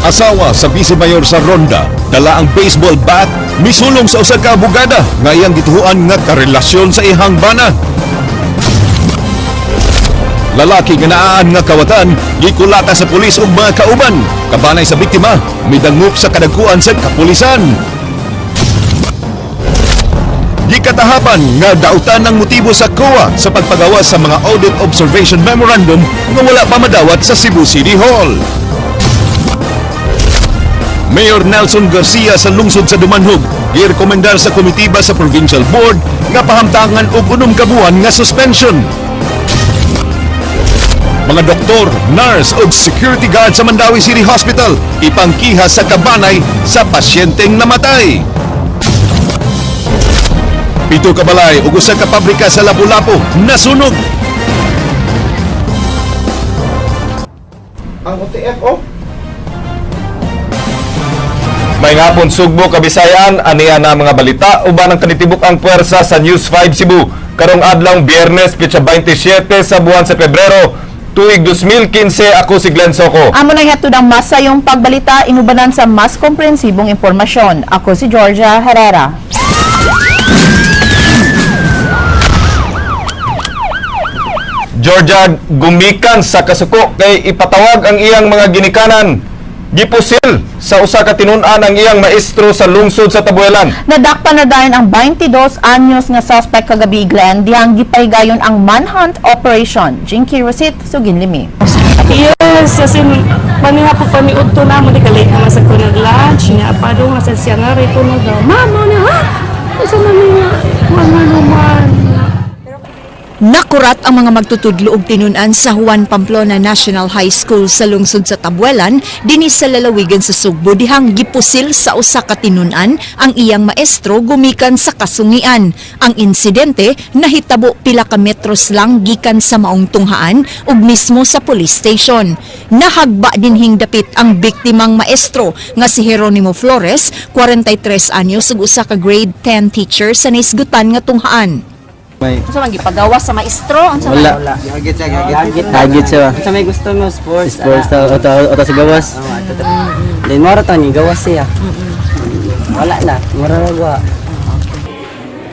Asawa sa Vice Mayor sa Ronda, dala ang baseball bat, misulong sa usa ka abogada nga iyang gituhuan nga karelasyon sa ihang bana. Lalaki nga naaan nga kawatan, gikulata sa pulis ug mga kauban. Kabanay sa biktima, midangup sa kadagkuan sa kapulisan. Gikatahapan nga dautan ng motibo sa COA sa pagpagawa sa mga Audit Observation Memorandum nga wala pa madawat sa Cebu City Hall. Mayor Nelson Garcia sa lungsod sa Dumanhog girekomendar sa komitiba sa Provincial Board nga pahamtangan og 6 ka buwan nga suspension. Mga doktor, nurse ug security guard sa Mandaue City Hospital ipangkiha sa kabanay sa pasyenteng namatay. 7 ka balay ug 1 ka pabrika sa Lapu-Lapu nasunog. Ang OTFO. May hapon, Sugbo, Kabisayan, aniya na mga balita uban ang kanitibok ang puwersa sa News 5 Cebu. Karong adlaw Biyernes, petsa 27 sa buwan sa Pebrero, tuig 2015, ako si Glenn Soco. Amo nang hatod ang masayong pagbalita inubanan sa mas komprehensibong impormasyon. Ako si Georgia Herrera. Georgia, gumikan sa kasuko kay ipatawag ang iyang mga ginikanan. Gipusil sa usa ka tinun-an ang iyang maestro sa lungsod sa Tabuelan. Nadakpan na dayon ang 22 anyos nga suspect kagabi, Glenn, dihang gipahigayon ang manhunt operation. Jinky Rosit, sugin limi. Yes, as in, paninga po paniud to na, mo di ka late naman sa ko nag-lunch, niya, padung na sa siya nga, rito na daw, mama na, ha? Asa man nga, mama naman. Nakurat ang mga magtutudlo og tinun-an sa Juan Pamplona National High School sa lungsod sa Tabuelan dinhi sa lalawigan sa Sugbo dihang gipusil sa usa ka tinun-an ang iyang maestro gumikan sa kasungian. Ang insidente nahitabo pila ka metros lang gikan sa maong tunghaan ug mismo sa police station. Nahagba dinhing dapit ang biktimang maestro nga si Geronimo Flores, 43 anyos ug usa ka grade 10 teacher sa naisgutan nga tunghaan. May Unsa man gipagawas sa maestro? Unsa man? Wala. Hagit siya, hagit. Hagit siya. Sa may gusto mo, sports. Sports ta oto oto sa gawas. Then mora to ni gawas siya. Wala na, mora ra gwa.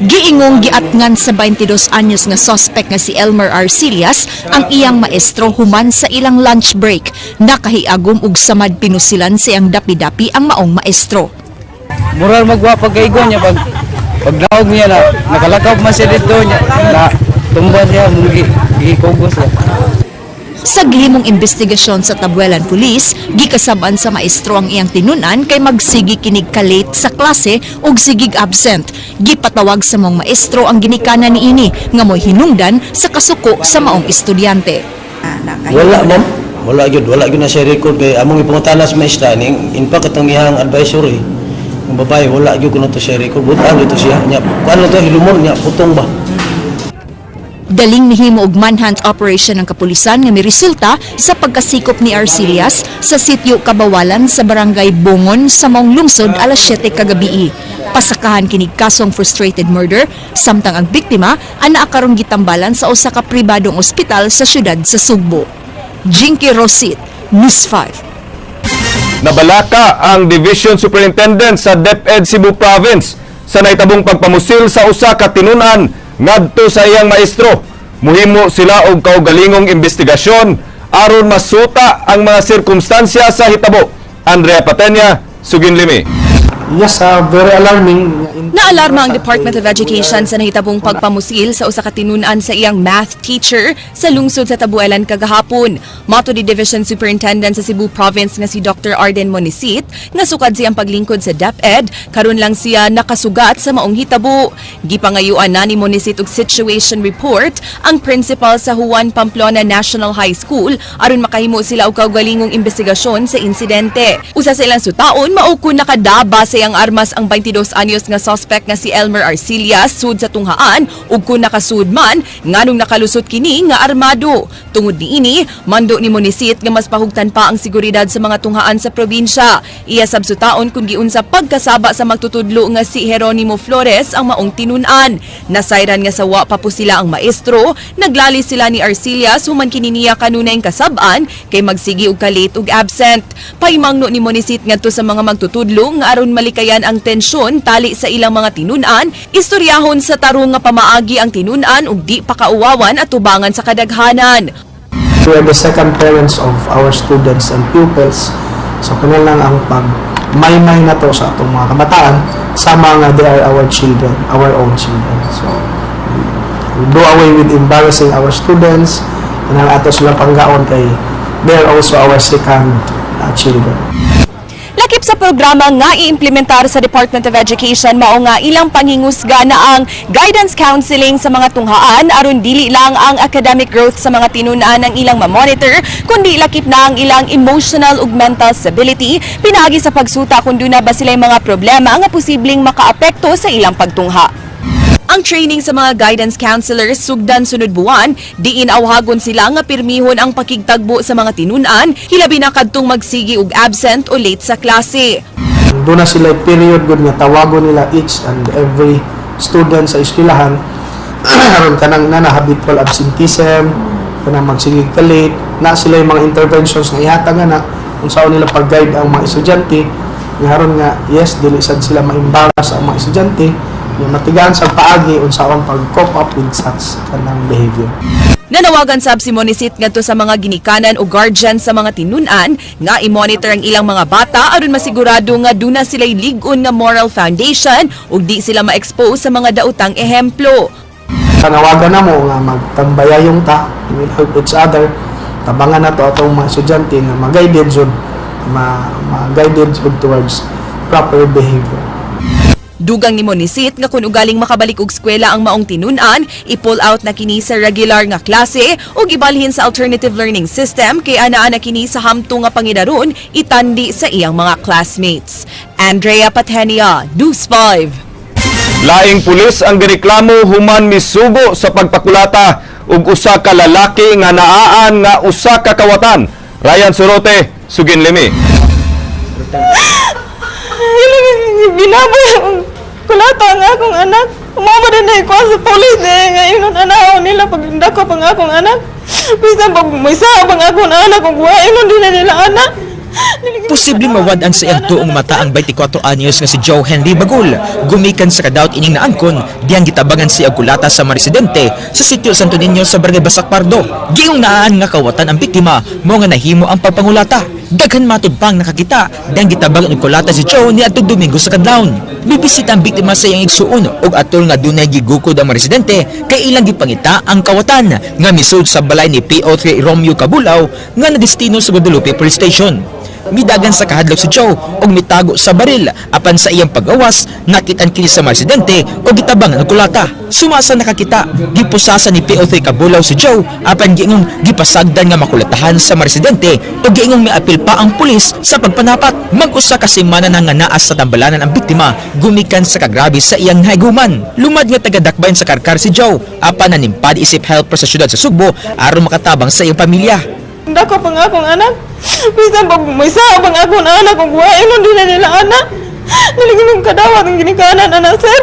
Giingong giatngan sa 22 anyos nga suspect nga si Elmer Arcelias ang iyang maestro human sa ilang lunch break. Nakahiagom og samad pinusilan sa iyang dapi-dapi ang maong maestro. Mura magwa pagkaigo niya pag paglaog niya na nakalakaw man siya dito niya na tumba siya mugi gikugos siya. Sa gihimong investigasyon sa Tabuelan Police, gikasab-an sa maestro ang iyang tinun-an kay magsigi kinig ka-late sa klase ug sigig absent. Gipatawag sa maong maestro ang ginikanan niini nga mo'y hinungdan sa kasuko sa maong estudyante. Wala, ma'am. Wala gyud, wala gyud na siya record kay among ipangutana sa maestra ning in fact katong iyang advisory. Ang babae wala gyud kuno to siya record. Butan dito siya. Nya kuan to hilumon nya putong ba. Daling nihimo og manhunt operation ang kapulisan nga miresulta sa pagkasikop ni Arcelias sa sitio Kabawalan sa barangay Bongon sa maong lungsod alas 7 kagabii. Pasakahan kinig kasong frustrated murder samtang ang biktima anaa karong gitambalan sa usa ka pribadong ospital sa syudad sa Sugbo. Jinky Rosit, News 5. Nabalaka ang Division Superintendent sa DepEd Cebu Province sa nahitabong pagpamusil sa usa ka tinun-an ngadto sa iyang maestro. Muhimo sila og kaugalingong investigasyon aron masuta ang mga sirkumstansya sa hitabo. Andrea Patenya, sugin limi. Yes, very alarming. Naalarma ang Department of Education sa nahitabong pagpamusil sa usa ka tinun-an sa iyang math teacher sa lungsod sa Tabuelan kagahapon. Mato di Division Superintendent sa Cebu Province nga si Dr. Arden Monisit nga sukad siyang paglingkod sa DepEd, karon lang siya nakasugat sa maong hitabo. Gipangayuan na ni Monisit og situation report ang principal sa Juan Pamplona National High School aron makahimo sila og kaugalingong investigasyon sa insidente. Usa sa ilang sutaon mao kun nakadaba sa iyang armas ang 22 anyos nga suspect nga si Elmer Arcelias sud sa tunghaan ug kun nakasud man nganong nakalusot kini nga armado. Tungod niini, mando ni Monisit nga mas pahugtan pa ang seguridad sa mga tunghaan sa probinsya. Iya sab sutaon kung giunsa pagkasaba sa magtutudlo nga si Geronimo Flores ang maong tinun-an. Nasayran nga sawa pa po sila ang maestro, naglalis sila ni Arcelias human kini niya kanunayng kasab-an kay magsigi og kalit ug absent. Paimangno ni Monisit ngadto sa mga magtutudlo nga aron malikayan ang tensyon tali sa ilang mga tinun-an, istoryahon sa tarong nga pamaagi ang tinun-an ug di pakauwawan at tubangan sa kadaghanan. We are the second parents of our students and pupils. So kuno lang ang pag maymay na to sa atong mga kabataan sama nga they are our children, our own children. So we do away with embarrassing our students and ang ato sila panggaon kay they are also our second children. Lakip sa programa nga iimplementar sa Department of Education mao nga ilang panghingusga na ang guidance counseling sa mga tunghaan aron dili lang ang academic growth sa mga tinun-an ang ilang ma-monitor kundi lakip na ang ilang emotional ug mental stability pinaagi sa pagsuta kung duna ba sila'y mga problema nga posibleng makaapekto sa ilang pagtungha. Ang training sa mga guidance counselors sugdan sunod buwan, diin awhagon sila nga pirmihon ang pakigtagbo sa mga tinun-an, hilabi na kadtong magsigi og absent o late sa klase. Doon na sila period gud nga tawagon nila each and every student sa eskwelahan aron kanang na habitual absenteeism, kanang magsigig ka late na sila yung mga interventions nga ihatag na kung saan nila pag-guide ang mga estudyante nga aron nga yes, dili sad sila ma-embarrass ang mga estudyante nga matigaan sa paagi unsaon pag cope up with such kanang behavior. Nanawagan sab si Monisit ngadto sa mga ginikanan o guardian sa mga tinun-an nga i-monitor ang ilang mga bata aron masigurado nga duna sila'y lig-on nga moral foundation ug di sila ma-expose sa mga daotang ehemplo. Panawagan na mo nga magtambayayong ta, we will help each other, tabangan na to atong mga estudyante nga ma-guided jud, ma-guided jud towards proper behavior. Dugang ni Monisit nga kung ugaling makabalik og eskwela ang maong tinun-an, i-pull out na kini sa regular nga klase ug ibalhin sa alternative learning system kay anaa na kini sa hamtong nga pangidaron itandi sa iyang mga classmates. Andrea Patenia, News 5. Laing pulis ang gireklamo human misugo sa pagpakulata ug usa ka lalaki nga naaan nga usa ka kawatan. Ryan Sorote, sugin limi. Binaboy ang kulata ang akong anak. Umama din na ko sa polis na ngayon anaw nila pag dako pang akong anak. Bisan pag may ang akong anak kung wa din na nila anak. Posibleng mawad-an sa iyang tuong mata ang 24 anyos nga si Joe Henry Bagul. Gumikan sa kadaot ining naangkon, diyang gitabangan siya og kulata sa mga residente sa sitio Santo Niño sa Barangay Basak Pardo. Giingong naaan nga kawatan ang biktima, mao nga nahimo ang pagpangulata. Daghan matud pang nakakita, diyang gitabangan og kulata si Joe niadtong Domingo sa kadlawon. Bibisita ang biktima sa iyang igsuon ug atol nga dunay gigukod ang mga residente kay ilang gipangita ang kawatan nga misud sa balay ni PO3 Romeo Cabulao nga nadestino sa Guadalupe Police Station. Midagan sa kahadlok si Joe ug mitago sa baril apan sa iyang pagawas nakitan kini sa mga residente ug gitabangan og kulata. Sumasa nakakita, gipusasa ni PO3 Cabulao si Joe apan giingong gipasagdan nga makulatahan sa mga residente ug giingong miapil pa ang pulis sa pagpanapat. Mag-usa ka semana na nga naa sa tambalanan ang biktima gumikan sa kagrabe sa iyang nahiguman. Lumad nga taga-Dakbayan sa Carcar si Joe apan nanimpad isip helper sa syudad sa Sugbo aron makatabang sa iyang pamilya. Dako pang akong anak. Bisan pag may pang akong anak kung wa din na nila anak. Dili kadawat ang ginikanan anak, sir.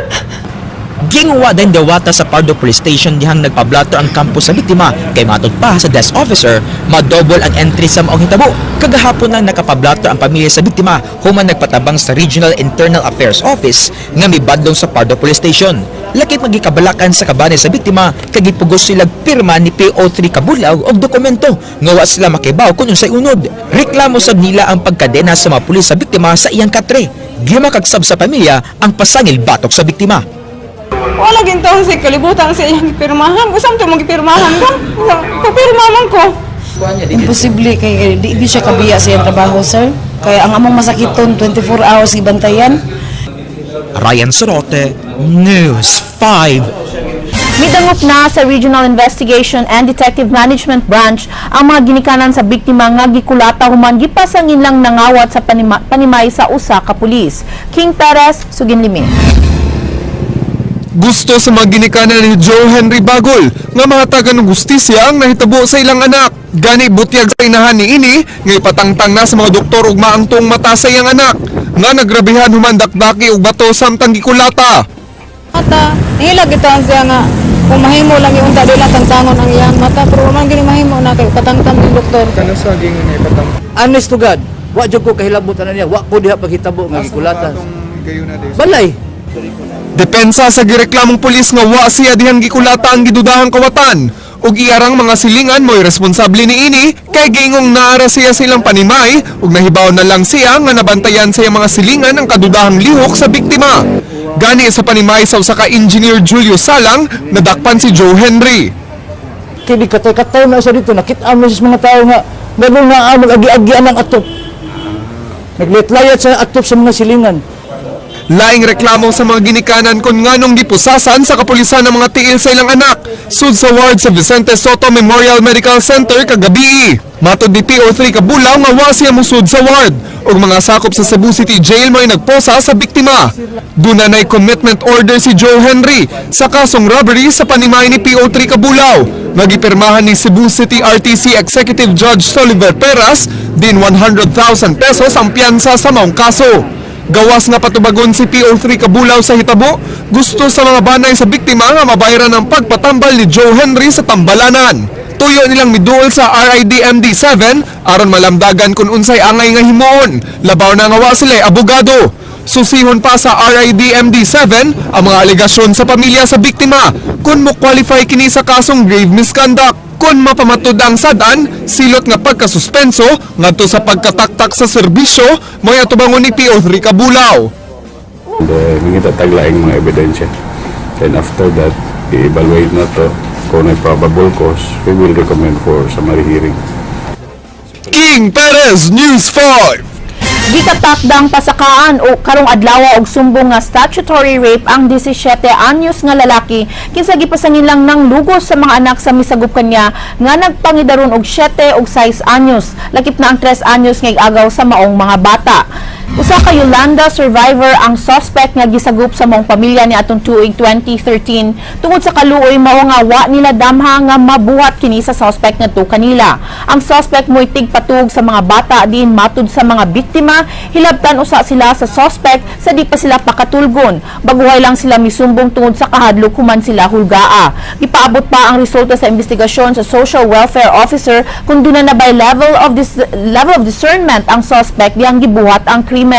Gingwa din dawata sa Pardo Police Station dihang nagpablato ang kampo sa biktima kay matod pa sa desk officer, madouble ang entry sa maong hitabo. Kagahapon nang nakapablato ang pamilya sa biktima human nagpatabang sa Regional Internal Affairs Office nga mibadlong sa Pardo Police Station. Lakip magikabalakan sa kabane sa biktima kay gipugos sila pirma ni PO3 Cabulao og dokumento nga wa sila makibaw kung unsay unod. Reklamo sab nila ang pagkadena sa mga pulis sa biktima sa iyang katre. Gimakagsab sa pamilya ang pasangil batok sa biktima. Wala gintawon sa kalibutan sa iyang gipirmahan. Usam to mong gipirmahan ko. Papirma man ko. Imposible kay di gyud siya kabiya sa iyang trabaho, sir. Kaya ang among masakiton 24 hours gibantayan. Ryan Sorote, News 5. Midangop na sa Regional Investigation and Detective Management Branch ang mga ginikanan sa biktima nga gikulata human gipasangin lang nangawat sa panimay sa usa ka pulis. King Perez, sugin limi. Gusto sa mga ginikanan ni Joe Henry Bagol nga mahatagan ng hustisya ang nahitabo sa ilang anak. Gani butyag sa inahan ni ini nga ipatangtang na sa mga doktor ug maang tuong mata sa iyang anak nga nagrabihan human dakdaki og bato samtang gikulata. Mata, hilag ito ang siya nga kung mahimo lang yung unta, di lang tangtangon ang iyang mata, pero man gini mahimo na kay patangtang ng doktor. Kano sa gingon nga ipatang? Honest to God, wa jud ko kahilabot ana niya, wa ko diha paghitabo nga gikulata. Balay. Depensa sa gireklamong pulis nga wa siya dihang gikulata ang gidudahang kawatan ug iyarang mga silingan mo'y responsable niini kay giingong naara siya sa ilang panimay ug nahibaw na lang siya nga nabantayan sa iyang mga silingan ang kadudahang lihok sa biktima. Gani sa panimay sa usa ka engineer Julio Salang, nadakpan si Joe Henry. Kini katay-katay na siya dito, nakita mo sa mga tao nga meron na mag-agi-agian ang atop. Nagletlayat sa atop sa mga silingan. Laing reklamo sa mga ginikanan kung nganong gipusasan sa kapulisan ng mga tiil sa ilang anak sud sa ward sa Vicente Soto Memorial Medical Center kagabi. Matod ni PO3 Kabulaw nga wa siya musud sa ward ug mga sakop sa Cebu City Jail mo'y nagposa sa biktima. Duna na'y commitment order si Joe Henry sa kasong robbery sa panimay ni PO3 Kabulaw. Nagipirmahan ni Cebu City RTC Executive Judge Soliver Peras din 100,000 pesos ang piyansa sa maong kaso. Gawas nga patubagon si PO3 Kabulaw sa hitabo, gusto sa mga banay sa biktima nga mabayaran ang pagpatambal ni Joe Henry sa tambalanan. Tuyo nilang miduol sa RID MD7 aron malamdagan kung unsay angay nga himuon. Labaw na nga wa sila abogado. Susihon pa sa RID MD7 ang mga alegasyon sa pamilya sa biktima kung mo qualify kini sa kasong grave misconduct. Kung mapamatud ang sad-an, silot nga pagkasuspenso ngadto sa pagkataktak sa serbisyo mo'y atubangon ni PO3 Kabulaw. And mangita tag laing mga ebidensya. Then after that, i-evaluate nato kung may probable cause, we will recommend for summary hearing. King Perez, News 5. Gikatakdang pasakaan o karong adlaw og sumbong nga statutory rape ang 17 anyos nga lalaki kinsa gipasangin lang ng lugos sa mga anak sa misagup kanya nga nagpangidaron og 7 og 6 anyos, lakip na ang 3 anyos nga agaw sa maong mga bata. Usa ka Yolanda survivor ang suspect nga gisagup sa maong pamilya ni atong tuig 2013 tungod sa kaluoy mao nga wa nila damha nga mabuhat kini sa suspect ngadto kanila. Ang suspect mo'y tigpatug sa mga bata diin matud sa mga biktima, hilabtan usa sila sa suspect sa di pa sila pakatulgon. Baguhay lang sila misumbong tungod sa kahadlok human sila hulgaa. Gipaabot pa ang resulta sa investigasyon sa social welfare officer kung duna na by level of discernment ang suspect diyang gibuhat ang krimen.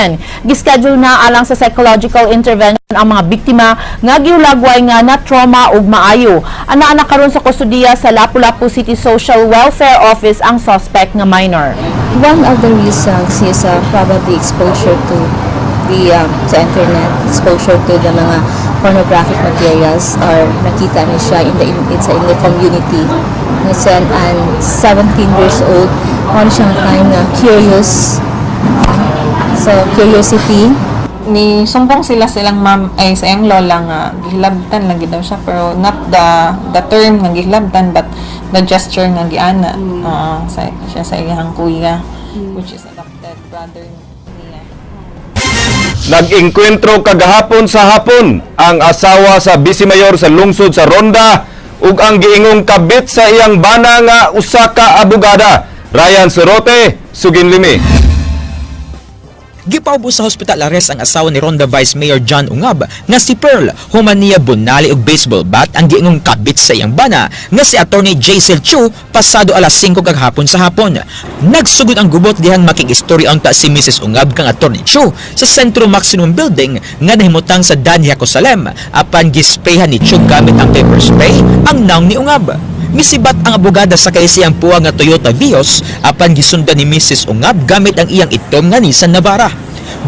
Gischedule na alang sa psychological intervention ang mga biktima nga gihulagway nga na trauma ug maayo. Anaa na karon sa kustodiya sa Lapu-Lapu City Social Welfare Office ang suspect nga minor. One of the reasons is probably exposure to the sa internet, exposure to the mga pornographic materials or nakita ni siya in the community. Minsan, and 17 years old, on siyang time na curious. So, curiosity. Ni sumbong sila silang ma'am ay sa iyang lola nga gihilabtan lagi daw siya, pero not the term nga gihilabtan but the gesture nga giana sa siya sa iyang kuya, which is adopted brother niya. Nag-engkwentro kagahapon sa hapon ang asawa sa Vice Mayor sa lungsod sa Ronda ug ang giingong kabit sa iyang bana nga usa ka abogada. Ryan Sorote, Suginlimi. Gipaubos sa hospital arrest ang asawa ni Ronda Vice Mayor John Ungab nga si Pearl human niya bunali og baseball bat ang giingong kabit sa iyang bana nga si Attorney Jaisel Chu pasado alas 5 kagahapon sa hapon. Nagsugod ang gubot dihang makig-istorya unta si Mrs. Ungab kang Attorney Chu sa Centro Maximum Building nga nahimutang sa Dan Jacosalem apan gisprayhan ni Chu gamit ang pepper spray ang naong ni Ungab. Misibat ang abogada sa siyang puwang nga Toyota Vios apan gisundan ni Mrs. Ungab gamit ang iyang itom nga Nissan Navara.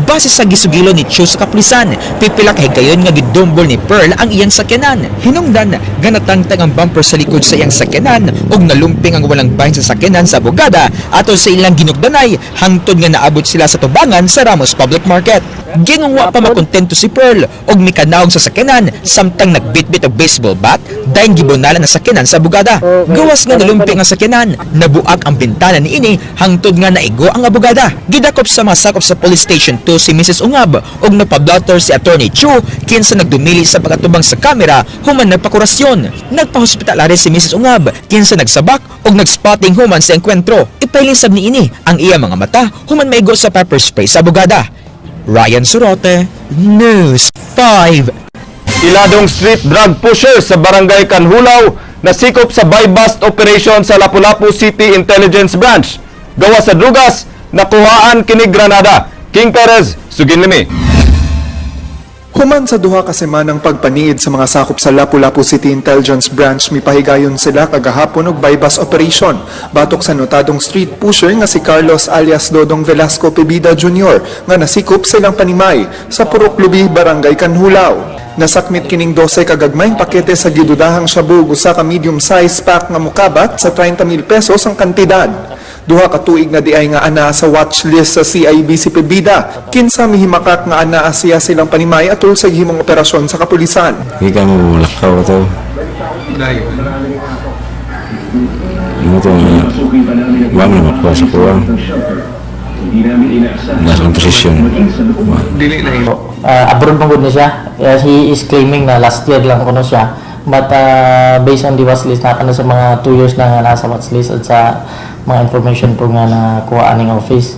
Base sa gisugilo ni Chu sa kapulisan, pipila ka higayon nga gidumbol ni Pearl ang iyang sakyanan. Hinungdan nga natangtang ang bumper sa likod sa iyang sakyanan ug nalumping ang walang bahin sa sakyanan sa abogada ato sa ilang ginugdanay hangtod nga naabot sila sa tubangan sa Ramos Public Market. Gingong wa pa makontento si Pearl og mikanaog sa sakyanan samtang nagbitbit og baseball bat dayon gibunalan ang sakyanan sa abogada. Gawas nga nalumpi nga sakyanan, nabuak ang bintana niini hangtod nga naigo ang abogada. Gidakop sa mga sakop sa Police Station 2 si Mrs. Ungab ug nagpa-blotter si Attorney Chu kinsa nagdumili sa pag-atubang sa kamera human nagpakurasyon. Nagpahospital ari si Mrs. Ungab kinsa nagsabak ug nagspotting human sa engkwentro. Ipailin sab niini ang iya mga mata human maigo sa pepper spray sa abogada. Ryan Sorote, News 5. Iladong street drug pusher sa Barangay Canjulao nasikop sa buy-bust operation sa Lapu-Lapu City Intelligence Branch. Gawas sa drugas, nakuhaan kini granada. King Perez, Suginlimi. Human sa 2 ka semanang pagpaniid sa mga sakop sa Lapu-Lapu City Intelligence Branch, mipahigayon sila kagahapon og buy-bust operation batok sa notadong street pusher nga si Carlos alias Dodong Velasco Pebida Jr. nga nasikop sa ilang panimay sa Purok Lubi, Barangay Canjulao. Nasakmit kining 12 kagagmayng pakete sa gidudahang shabu ug usa ka medium size pack nga mukabat sa 30,000 pesos ang kantidad. 2 ka tuig na diay nga anaa sa watch list sa CIB si Pebida. Kinsa mihimakak nga anaa siya silang panimay atol sa gihimong operasyon sa kapulisan. Hindi ka mo lakaw to. Mo to nga wa man makuha sa kuha. Nasa akong posisyon. Abroad man gud ni siya. He is claiming na last year lang kuno siya. But based on the watch list, naa na sa mga 2 years na nga nasa watch list at sa mga information po nga nakuha aning office.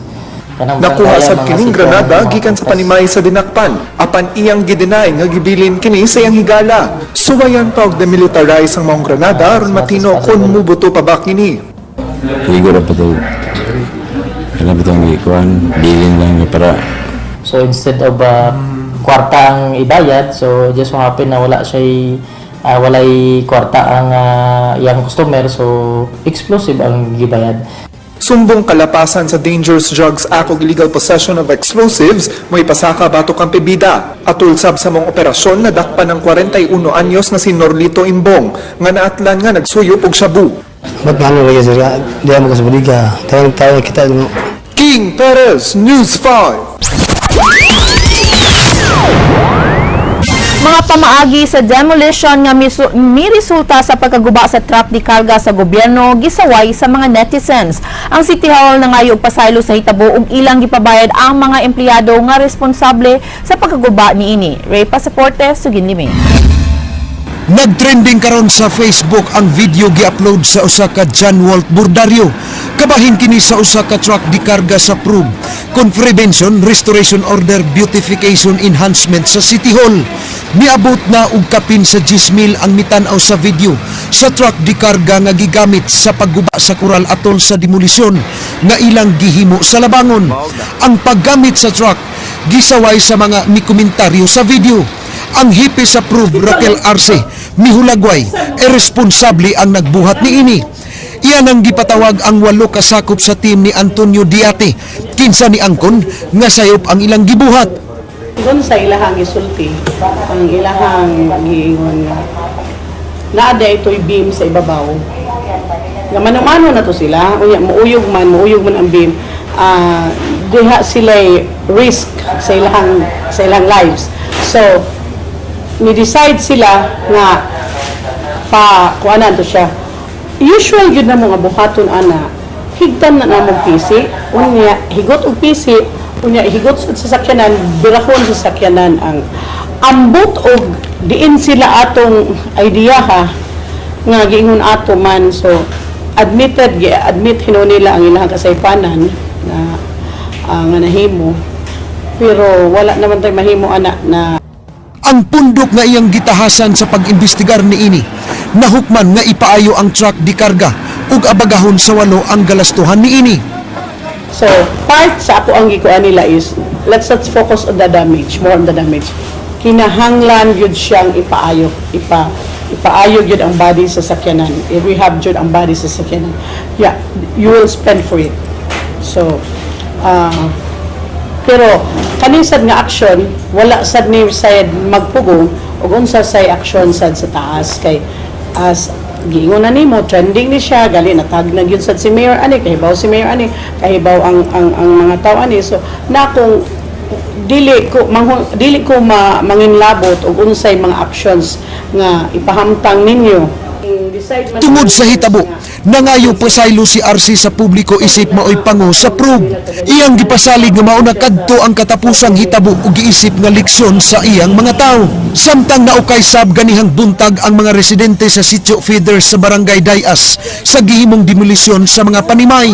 Kanang Nakuha barangay, sad mga kining sitio, granada mga gikan sa panimay sa dinakpan. Apan iyang gidenay nga gibilin kini sa iyang higala. Suwayan pa og demilitarize ang maong granada aron matino kon mubuto pa ba kini. Higo ra pa to. Kailan pa itong ikuan, bilin lang nga para So instead of kwarta ang ibayad, so just so happen na wala siya walay kwarta ang iyang customer, so explosive ang gibayad. Sumbong kalapasan sa Dangerous Drugs Act ug illegal possession of explosives moipasaka batok ang Pebida. Atul sab sa maong operasyon, nadakpan ng 41 anyos nga si Norlito Imbong nga naatlan nga nagsuyop og shabu. Ba't nga ano lagi sir? Di mo ka sa bodega. Tawag tayo kita mo. King Perez, News 5. Mga pamaagi sa demolition nga miresulta sa pagkaguba sa truck di karga sa gobyerno gisaway sa mga netizens. Ang City Hall nangayo og pasaylo sa hitabo ug ilang gipabayad ang mga empleyado nga responsable sa pagkaguba niini. Ray Pasaporte, Suginlimi. Nagtrending karon sa Facebook ang video gi-upload sa usa ka John Walt Bordario. Kabahin kini sa usa ka truck di karga sa Prove Contravention Restoration Order Beautification Enhancement sa City Hall. Miabot na og kapin sa 10,000 ang mitan-aw sa video sa truck di karga nga gigamit sa pagguba sa koral atol sa demolisyon nga ilang gihimo sa Labangon. Ang paggamit sa truck gisaway sa mga mikomentaryo sa video. Ang hepe sa Prove, Raquel Arce, mihulagway, irresponsable ang nagbuhat niini. Iyan ang gipatawag ang walo kasakop sa team ni Antonio Diate, kinsa ni angkon nga sayop ang ilang gibuhat. Kung sa ilahang isulti, ang ilahang giingon nga naa da ito'y beam sa ibabaw. Nga mano-mano na to sila, unya muuyog man ang beam. Diha sila risk sa ilang lives. So ni-decide sila nga pa kuanan to siya. Usual gyud na mga buhaton ana. Higtan na namong pisi, unya higot og pisi, unya higot sa sasakyanan, birahon sa sasakyanan ang ambot og diin sila atong idea ha nga giingon ato man. So admitted, gi admit hinuon nila ang ilang kasaypanan na nga nahimo, pero wala naman tay mahimo ana na. Ang pundok nga iyang gitahasan sa pag-imbestigar niini, nahukman nga ipaayo ang truck di karga ug abagahon sa walo ang galastuhan niini. So, part sa ako ang gikuan nila is, let's not focus on the damage, more on the damage. Kinahanglan gyud siyang ipaayo, ipaayo gyud ang body sa sakyanan. I-rehab gyud ang body sa sakyanan. Yeah, you will spend for it. So, pero kaning sad nga action, wala sad ni sad magpugong ug unsa say action sad sa taas kay as giingon na nimo, trending ni siya gali na tag na gyud sad si mayor ani, kahibaw si mayor ani, kahibaw ang mga tao ani. So na kung Dili ko manginlabot og unsay mga actions nga ipahamtang ninyo. Tungod sa hitabo, nangayo pasaylo si RC sa publiko isip maoy pango sa probe. Iyang gipasalig nga mauna kadto ang katapusang hitabo ug giisip nga leksyon sa iyang mga tao. Samtang naukay sab ganihang buntag ang mga residente sa Sitio Feeders sa Barangay Dayas sa gihimong demolisyon sa mga panimay.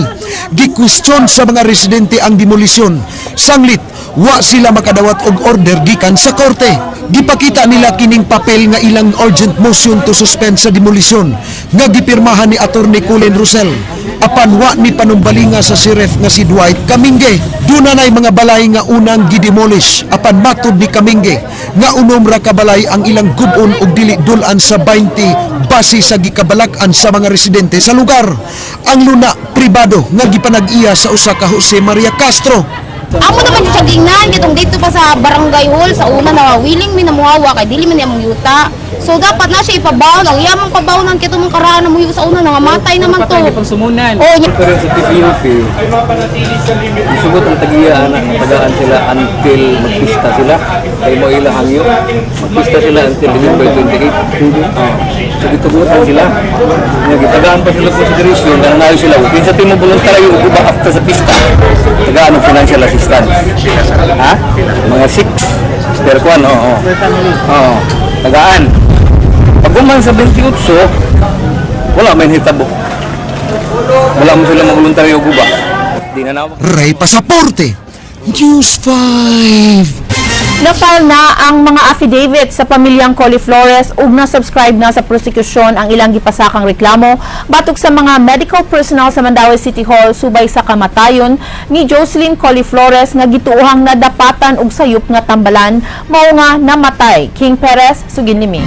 Gikwestiyon sa mga residente ang demolisyon. Sanglit, wa sila makadawat og order gikan sa korte. Gipakita nila kining papel nga ilang urgent motion to suspend sa demolisyon nga gipirmahan ni Attorney Colin Rosell. Apan wa ni panumbalinga sa sheriff nga si Dwight Camingue. Duna nay mga balay nga unang gidemolish apan matud ni Camingue nga unom ra ka balay ang ilang gub-on og dili dul-an sa 20 base sa gikabalak-an sa mga residente sa lugar. Ang luna pribado nga gipanag-iya sa usa ka Jose Maria Castro. Amo naman siya gingnan kitong dito pa sa barangay hall sa una na willing mi na muhawa kay dili man niya mong yuta. So dapat na siya ipabaon ang iya mong pabawnan kito mong karaan na muyo sa una, nangamatay naman to. Pagsumunan. Oh, nya. Pero sa PCUP, sugot ang tagiya anak, tagaan sila until magpista sila. Kay mo ila hangyo. Magpista sila until December 28. Oh. So gitugutan sila. Nga gitagaan pa sila consideration na nangayo sila. Kinsa timo voluntaryo ug uba after sa pista. Tagaan og financial assistance. Ha? Mga 6 per kwan, oo. Oo. Tagaan. Pag human sa 28, wala may hitabo. Wala mo sila mavoluntaryo ug uba. Di na na Ray Pasaporte, News 5. Na-file na ang mga affidavit sa pamilyang Coliflores ug na-subscribe na sa prosekusyon ang ilang gipasakang reklamo batok sa mga medical personnel sa Mandaue City Hall subay sa kamatayon ni Jocelyn Coliflores nga gituohang nadapatan og sayop nga tambalan, mao nga namatay. King Perez, sugin nimi.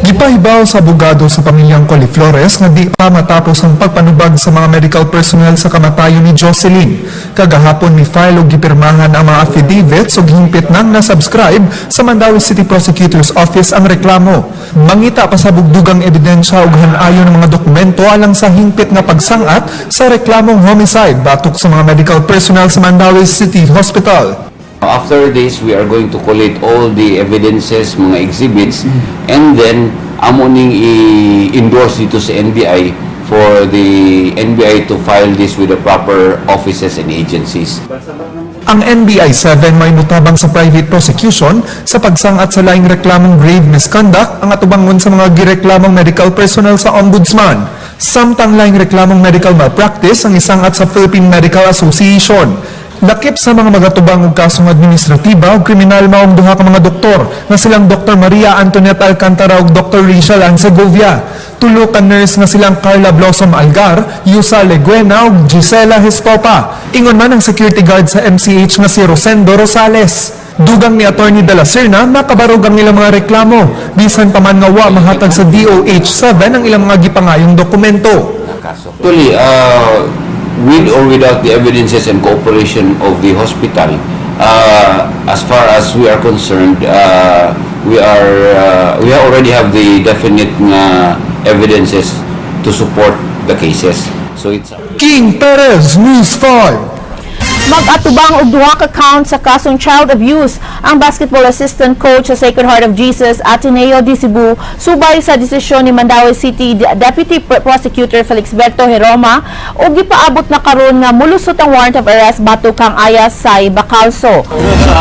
Gipahibaw sa abogado sa pamilyang Coliflores nga di pa matapos ang pagpanubag sa mga medical personnel sa kamatayon ni Jocelyn. Kagahapon ni file og gipirmahan ang mga affidavits ug hingpit nang nasubscribe sa Mandaue City Prosecutor's Office ang reklamo. Mangita pa sa bugdugang ebidensya ug han-ayon ng mga dokumento alang sa hingpit nga pagsangat sa reklamong homicide batok sa mga medical personnel sa Mandaue City Hospital. After this, we are going to collate all the evidences, mga exhibits, and then amo ning i-endorse dito sa NBI for the NBI to file this with the proper offices and agencies. Ang NBI 7 may mutabang sa private prosecution sa pagsangat sa laing reklamong grave misconduct ang atubangon sa mga gireklamong medical personnel sa ombudsman. Samtang laing reklamong medical malpractice ang isangat sa Philippine Medical Association. Lakip sa mga magatubang og kasong administratiba ug kriminal maong duha ka mga doktor nga silang Dr. Maria Antoinette Alcantara ug Dr. Rachel Ann Segovia. Tulo ka nurse nga silang Carla Blossom Algar, Yusa Leguena ug Gisela Gestopa. Ingon man ang security guard sa MCH nga si Rosendo Rosales. Dugang ni Attorney De La Serna, makabarog ang ilang mga reklamo bisan pa man nga wa mahatag sa DOH 7 ang ilang mga gipangayong dokumento. Actually, with or without the evidences and cooperation of the hospital, as far as we are concerned, we already have the definite nga evidences to support the cases. So it's King Perez, News 5. Mag-atubang og duha ka count sa kasong child abuse ang basketball assistant coach sa Sacred Heart of Jesus Ateneo de Cebu subay sa desisyon ni Mandaue City Deputy Prosecutor Felixberto Heroma ug gipaabot na karon nga mulusot ang warrant of arrest batok kang Ayas Sai Bacalso.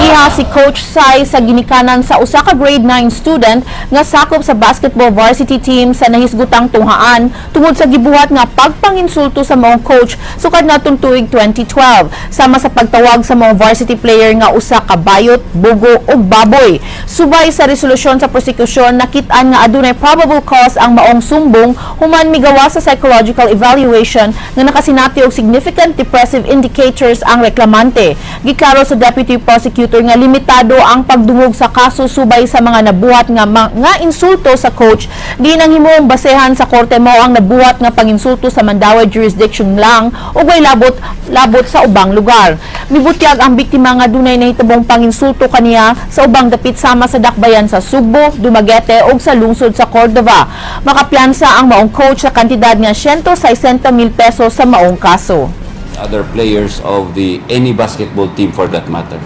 Iha si Coach Sai sa ginikanan sa usa ka grade 9 student nga sakop sa basketball varsity team sa nahisgutang tunghaan tungod sa gibuhat nga pagpanginsulto sa maong coach sukad natong tuig 2012 sama sa pagtawag sa mga varsity player nga usa ka bayot, bugo ug baboy. Subay sa resolusyon sa prosekusyon, nakit-an nga adunay probable cause ang maong sumbong human migawa sa psychological evaluation nga nakasinati og significant depressive indicators ang reklamante. Giklaro sa deputy prosecutor nga limitado ang pagdungog sa kaso subay sa mga nabuhat nga nga insulto sa coach, di nang himuong basehan sa korte mao ang nabuhat nga panginsulto sa Mandaue jurisdiction lang ug way labot labot sa ubang lugar. Mibutyag ang biktima nga dunay nahitabong panginsulto kaniya sa ubang dapit sama sa dakbayan sa Sugbo, Dumaguete ug sa lungsod sa Cordova. Makapiyansa ang maong coach sa kantidad nga 160 mil pesos sa maong kaso. Other players of the any basketball team for that matter.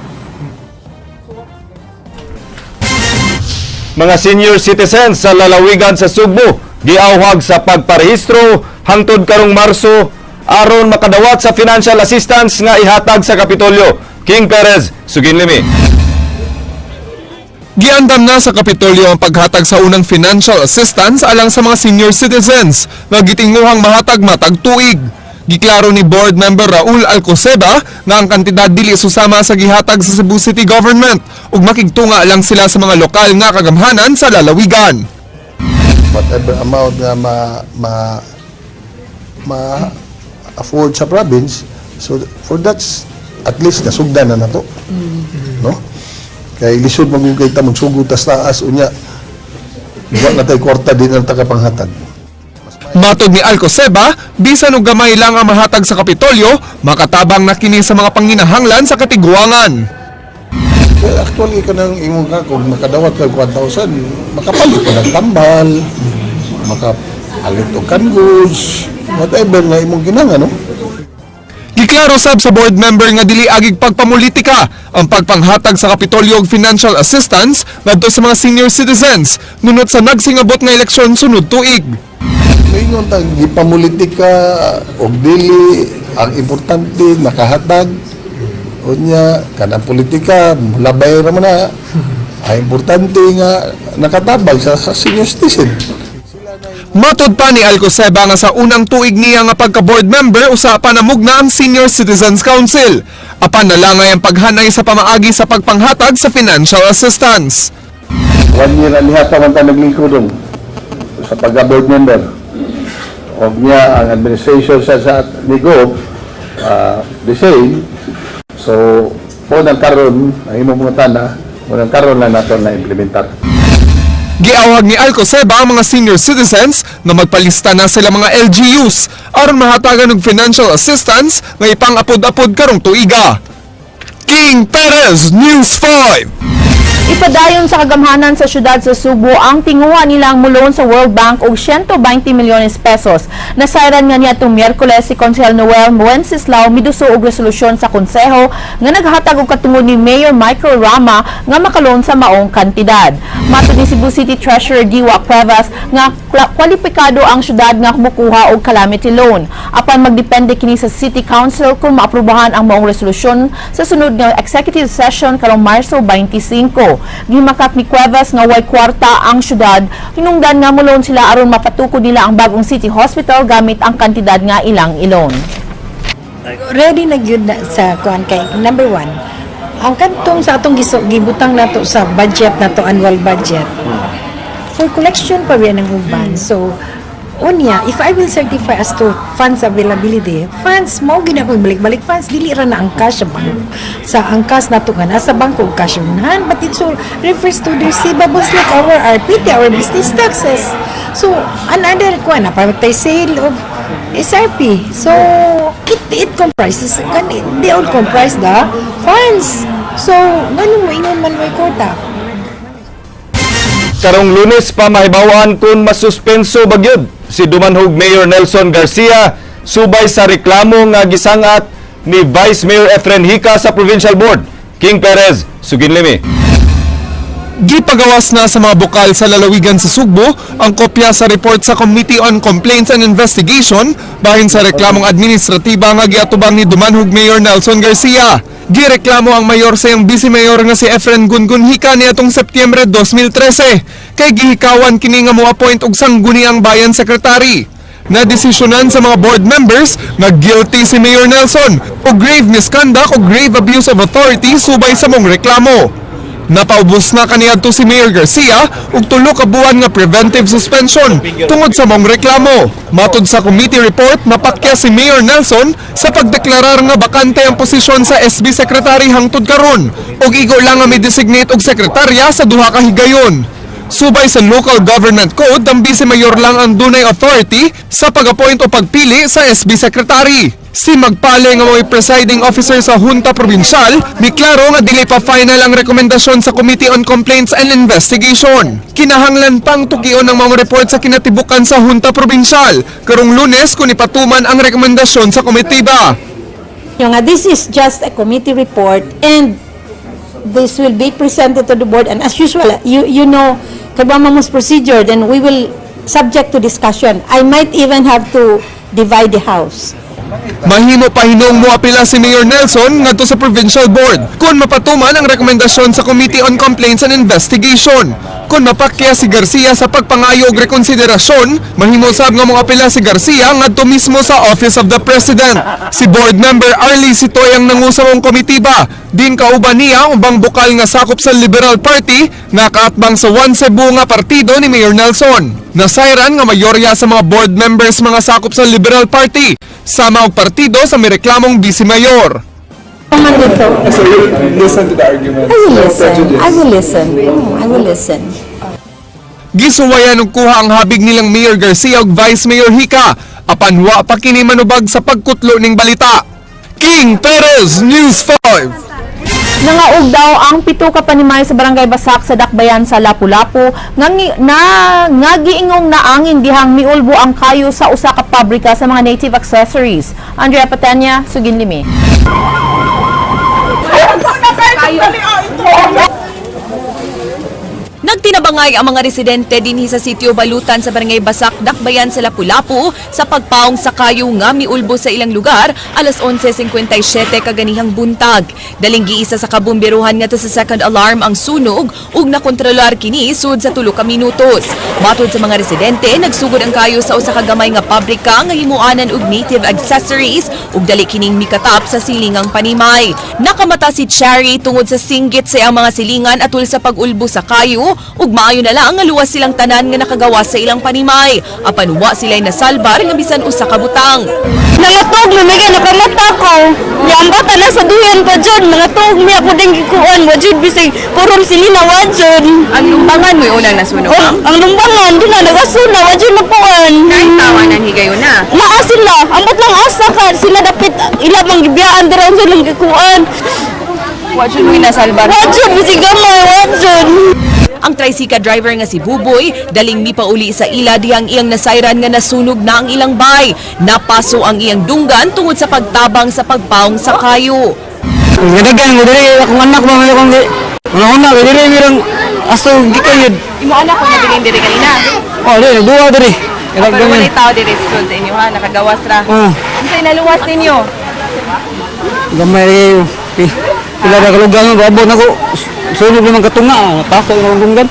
Mga senior citizens sa lalawigan sa Sugbo giawhag sa pagparehistro hangtod karong Marso aron makadawat sa financial assistance nga ihatag sa Kapitolyo. King Perez, Suginlimi. Giandam na sa Kapitolyo ang paghatag sa unang financial assistance alang sa mga senior citizens nga gitinguhang mahatag matag tuig. Giklaro ni board member Raul Alcoseba nga ang kantidad dili susama sa gihatag sa Cebu City Government ug makigtunga lang sila sa mga lokal nga kagamhanan sa lalawigan. Whatever amount nga ma ma ma afford sa province, so for that's at least nasugdan na nato, no? Kay lisod magugay ta magsugod tas taas, unya wa na tay kwarta, di na ta kapanghatag. Matod ni Alcoseba, bisan og gamay lang ang mahatag sa Kapitolyo, makatabang na kini sa mga panginahanglan sa katiguangan. Well, actually, kanang imong ka, kung makadawat ka 1,000, makapalit ka ng tambal, makapalit og canned goods, whatever nga imong kinahanglan, no? Giklaro sab sa board member nga dili agig pagpamulitika ang pagpanghatag sa Kapitolyo og financial assistance ngadto sa mga senior citizens nunot sa nagsingabot nga eleksyon sunod tuig. Maingon tang gipamulitika og dili, ang importante nakahatag. Unya kanang politika labay ra man na. Ang importante nga nakatabang sa senior citizen. Matod pa ni Alcoseba nga sa unang tuig niya nga pagka-board member, usa pa namugna ang Senior Citizens Council. Apan nalangay ang paghanay sa pamaagi sa pagpanghatag sa financial assistance. One year and a half pa man ta naglingkod dong sa pagka-board member. Og niya ang administration sa Nigo the same. So, po nang karon, ang imong mga tana, mo nang karon lang nato na implementar. Giawhag ni Alcoseba ang mga senior citizens na magpalista na sila mga LGUs aron mahatagan og financial assistance nga ipang-apod-apod karong tuiga. King Perez, News 5. Ipadayon sa kagamhanan sa syudad sa Sugbo ang tinguha nilang muloan sa World Bank og 120 milyones pesos. Nasayran nga niadtong Miyerkules si Konsehal Noel Wenceslao miduso og resolusyon sa konseho nga naghatag og katungod ni Mayor Michael Rama nga makaloan sa maong kantidad. Matod ni Cebu City Treasurer Diwa Cuevas nga kwalipikado ang syudad nga mukuha og calamity loan. Apan magdepende kini sa City Council kung maaprubahan ang maong resolusyon sa sunod nga executive session karong Marso 25. Gimakak ni Cuevas nga way kwarta ang syudad, hinungdan nga muloan sila aron mapatukod nila ang bagong city hospital gamit ang kantidad nga ilang iloan. Ready na gyud na sa kuan kay number one, ang kadtong sa atong gibutang nato sa budget nato, annual budget, for collection pa biya ng uban. So unya, if I will certify as to funds availability, funds mo gina ko balik-balik funds, dili ra na ang cash sa bank, sa ang cash nato nga nasa bangko ug cash on hand, but it all refers to the receivables like our RPT, our business taxes. So another kuan na pa sale of SRP. So it comprises kan, they all comprise the funds. So ngano mo ingon man may kwarta? Karong Lunes pa mahibaw-an kung masuspenso bagyod si Dumanhog Mayor Nelson Garcia subay sa reklamo nga gisangat ni Vice Mayor Efren Hica sa Provincial Board. King Perez, Suginlimi. Gipagawas na sa mga bukal sa lalawigan sa Sugbo ang kopya sa report sa Committee on Complaints and Investigation bahin sa reklamong administratiba nga giatubang ni Dumanhog Mayor Nelson Garcia. Gireklamo ang mayor sa iyang vice mayor nga si Efren Gungun Hica niadtong Setyembre 2013 kay gihikawan kini nga mo-appoint og sangguniang bayan secretary. Nadesisyonan sa mga board members nga guilty si Mayor Nelson og grave misconduct o grave abuse of authority subay sa maong reklamo. Napaubos na kaniadto si Mayor Garcia og 3 ka buwan nga preventive suspension tungod sa maong reklamo. Matod sa committee report, mapakya si Mayor Nelson sa pagdeklarar nga bakante ang posisyon sa SB Secretary hangtod karon ug igo lang nga mi-designate og sekretarya sa 2 ka higayon. Subay sa Local Government Code, ang Vice Mayor lang ang dunay authority sa pag-appoint o pagpili sa SB Secretary. Si Magpale nga mo'y presiding officer sa Junta Provincial, miklaro nga dili pa final ang rekomendasyon sa Committee on Complaints and Investigation. Kinahanglan pang tukion ang mga report sa kinatibukan sa Junta Provincial karong Lunes kung ipatuman ang rekomendasyon sa komitiba. Yung nga, this is just a committee report and This will be presented to the board and as usual, you know, kay mamos procedure, then we will subject to discussion. I might even have to divide the house. Mahimo pa hinuong moapila si Mayor Nelson ngadto sa Provincial Board kung mapatuman ang rekomendasyon sa Committee on Complaints and Investigation. Kung mapakya si Garcia sa pagpangayo og rekonsiderasyon, mahimo sab nga moapila si Garcia ngadto mismo sa Office of the President. Si Board Member Arlie Sitoy ang nangusamong komitiba. Din kauban niya ubang bukal nga sakop sa Liberal Party nga kaatbang sa One Cebu nga partido ni Mayor Nelson. Nasayran nga mayorya sa mga board members mga sakop sa Liberal Party sama og partido sa mireklamong vice mayor. Man dito. So you listen to the argument. I will listen. I will listen. I will listen. Gisuwayan og kuha ang habig nilang Mayor Garcia ug Vice Mayor Hika apan wa pa kini manubag sa pagkutlo ning balita. King Perez, News 5. Nangaug daw ang 7 ka panimay sa Barangay Basak sa Dakbayan sa Lapu-Lapu nga na nga giingong naangin dihang miulbo ang kayo sa usa ka pabrika sa mga native accessories. Andrea Patenya, sugin limi. Nagtinabangay ang mga residente dinhi sa sitio Balutan sa Barangay Basak, Dakbayan sa Lapu-Lapu sa pagpaong sa kayo nga miulbo sa ilang lugar alas 11:57 kaganihang buntag. Daling giisa sa kabumberuhan ngadto sa second alarm ang sunog ug nakontrolar kini sud sa 3 ka minutos. Matod sa mga residente, nagsugod ang kayo sa usa ka gamay nga pabrika nga himuanan og native accessories ug dali kining mikatap sa silingang panimay. Nakamata si Cherry tungod sa singgit sa iyang mga silingan atul sa pag-ulbo sa kayo ug maayo na lang nga luwas silang tanan nga nakagawa sa ilang panimay. Apan wa sila'y nasalbar nga bisan usa ka butang. Nangatog mi may nakamata ko. Ya ang bata na sa duyan pa jud, nangatog mi ako ding gikuan, wa jud bisig puron silina wa jud. Ang lumbangan mo unang nasunog. Oh, ang lumbangan di na nagasuna wa jud napuan. Kahit tawanan higayon na. Naa sila, ambot lang asa ka sila dapit ila mang gibiyaan dira unsa ilang gikuan. Wa jud mo'y nasalbar. Wa jud bisig gamay wa jud. Ang tricycle driver nga si Buboy, daling mipauli sa ila dihang iyang nasayran nga nasunog na ang ilang bay. Napaso ang iyang dunggan tungod sa pagtabang sa pagpaong sa kayo. Gadagan ko diri akong anak ba may akong una-una kay diri mirang aso gikan yun. Imo anak ko nabilin diri kanina. Oh, diri nagduwa diri. Pero walay tao diri sa inyo ha, nakagawas ra. Oh. Unsay naluwas ninyo? Gamay kayo. Pila ka kalugan mo, na ko. Sunog naman katunga, paso na dunggan.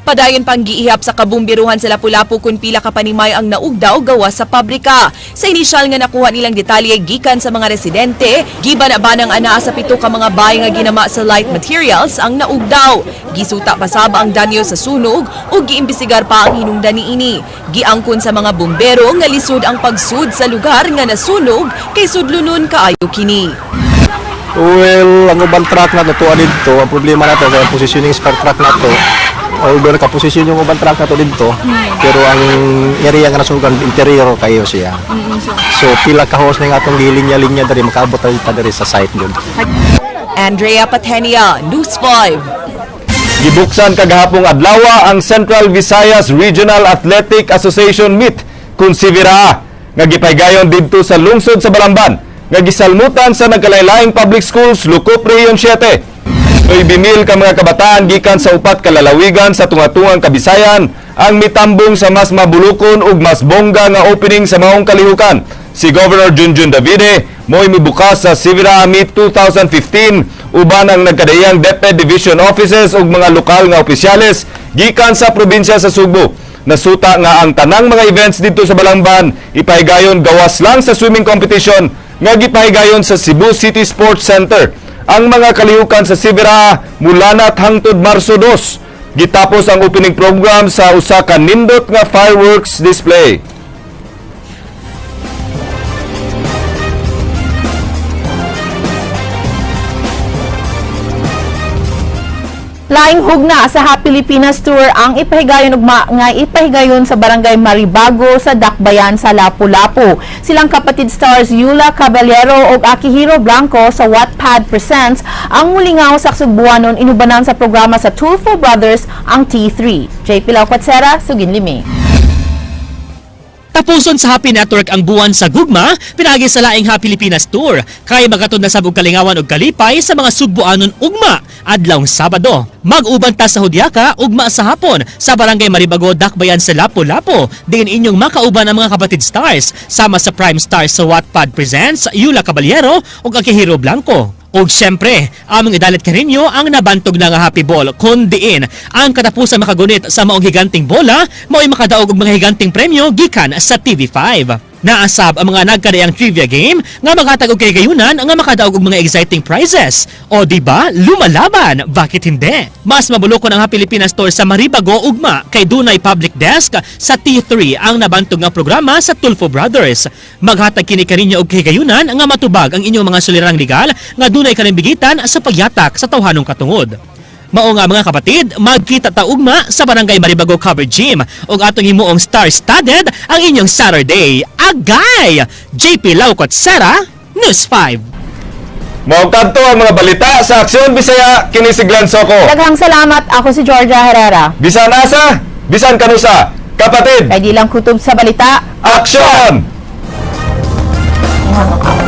Padayon pang giihap sa kabumbiruhan sa Lapu-Lapu kung pila ka panimay ang naugdaw gawa sa pabrika. Sa inisyal nga nakuha nilang detalye gikan sa mga residente, giba na ba ng anaa sa 7 ka mga bahay nga ginama sa light materials ang naugdaw. Gisuta pa sab ang danyo sa sunog ug giimbestigar pa ang hinungdan niini. Giangkon sa mga bumbero nga lisod ang pagsud sa lugar nga nasunog kay sudlonon kaayo kini. Well, ang ubang truck na to dito, ang problema na to, kaya ang positioning sa truck na to, although nakaposisyon yung ubang truck na to dito, pero ang area nga nasugan, interior kayo siya. So, pila ka hose na yung atong gilinya-linya diri, makaabot tayo pa diri sa site yun. Andrea Patenia, News 5. Gibuksan kagahapong adlaw ang Central Visayas Regional Athletic Association Meet kung Siviraa nga gipaygayon didto sa lungsod sa Balamban nga gisalmutan sa nagkalaylaing public schools Lukop Region 7. 9,000 ka mga kabataan gikan sa upat ka lalawigan sa tunga-tungang Kabisayan ang mitambong sa mas mabulukon ug mas bongga nga opening sa maong kalihukan. Si Governor Junjun Davide mo'y mibukas sa Siviraa Meet 2015 uban ang nagkadaiyang DepEd Division Offices ug mga lokal nga opisyales gikan sa probinsya sa Sugbo. Nasuta nga ang tanang mga events dito sa Balamban ipahigayon gawas lang sa swimming competition nga gipahigayon sa Cebu City Sports Center. Ang mga kalihukan sa Siviraa mula hangtod Marso 2. Gitapos ang opening program sa usa ka nindot nga fireworks display. Laing hugna sa Happy Pilipinas Tour ang ipahigayon ugma nga ipahigayon sa Barangay Maribago sa Dakbayan sa Lapu-Lapu. Silang kapatid stars Yula Caballero ug Akihiro Blanco sa Wattpad Presents ang mulingaw sa Sugbuanon inubanan sa programa sa Tulfo Brothers ang T3. JP Laucatsera, Sugin Limi. Tapuson sa Happy Network ang buwan sa gugma, pinaagi sa laing Happy Pilipinas Tour. Kay magatod na sab og kalingawan ug kalipay sa mga Sugboanon ugma, adlawng Sabado. Mag-uban ta sa Hudyaka, ugma sa hapon, sa Barangay Maribago, Dakbayan sa Lapu-Lapu. Diin inyong makauban ang mga kapatid stars, sama sa Prime Stars sa Wattpad Presents, Yula Caballero ug Akihiro Blanco. Og syempre, among idalit kaninyo ang nabantog na nga Happy Ball kun diin ang katapusan makagunit sa maong higanting bola mao'y makadaog og mga higanting premyo gikan sa TV5. Naasab ang mga nagkadaiyang trivia game nga maghatag og kahigayunan nga makadaog og mga exciting prizes. O di ba? Lumalaban, bakit hindi? Mas mabulokon ang Happy Pilipinas Tour sa Maribago ugma kay dunay public desk sa T3 ang nabantog nga programa sa Tulfo Brothers. Maghatag kini kaninyo og kahigayunan nga matubag ang inyong mga sulirang legal nga dunay kalimbigitan sa pagyatak sa tawhanong katungod. Mao nga mga kapatid, magkita ta ugma sa Barangay Maribago Cover Gym ug atong himuong star-studded ang inyong Saturday. Agay! JP Laucot Sera, News 5. Mao kadto ang mga balita sa Aksyon Bisaya, kini si Glenn Soco. Daghang salamat. Ako si Georgia Herrera. Bisan asa, bisan kanusa. Kapatid, Kay di lang kutob sa balita. Aksyon! Ano?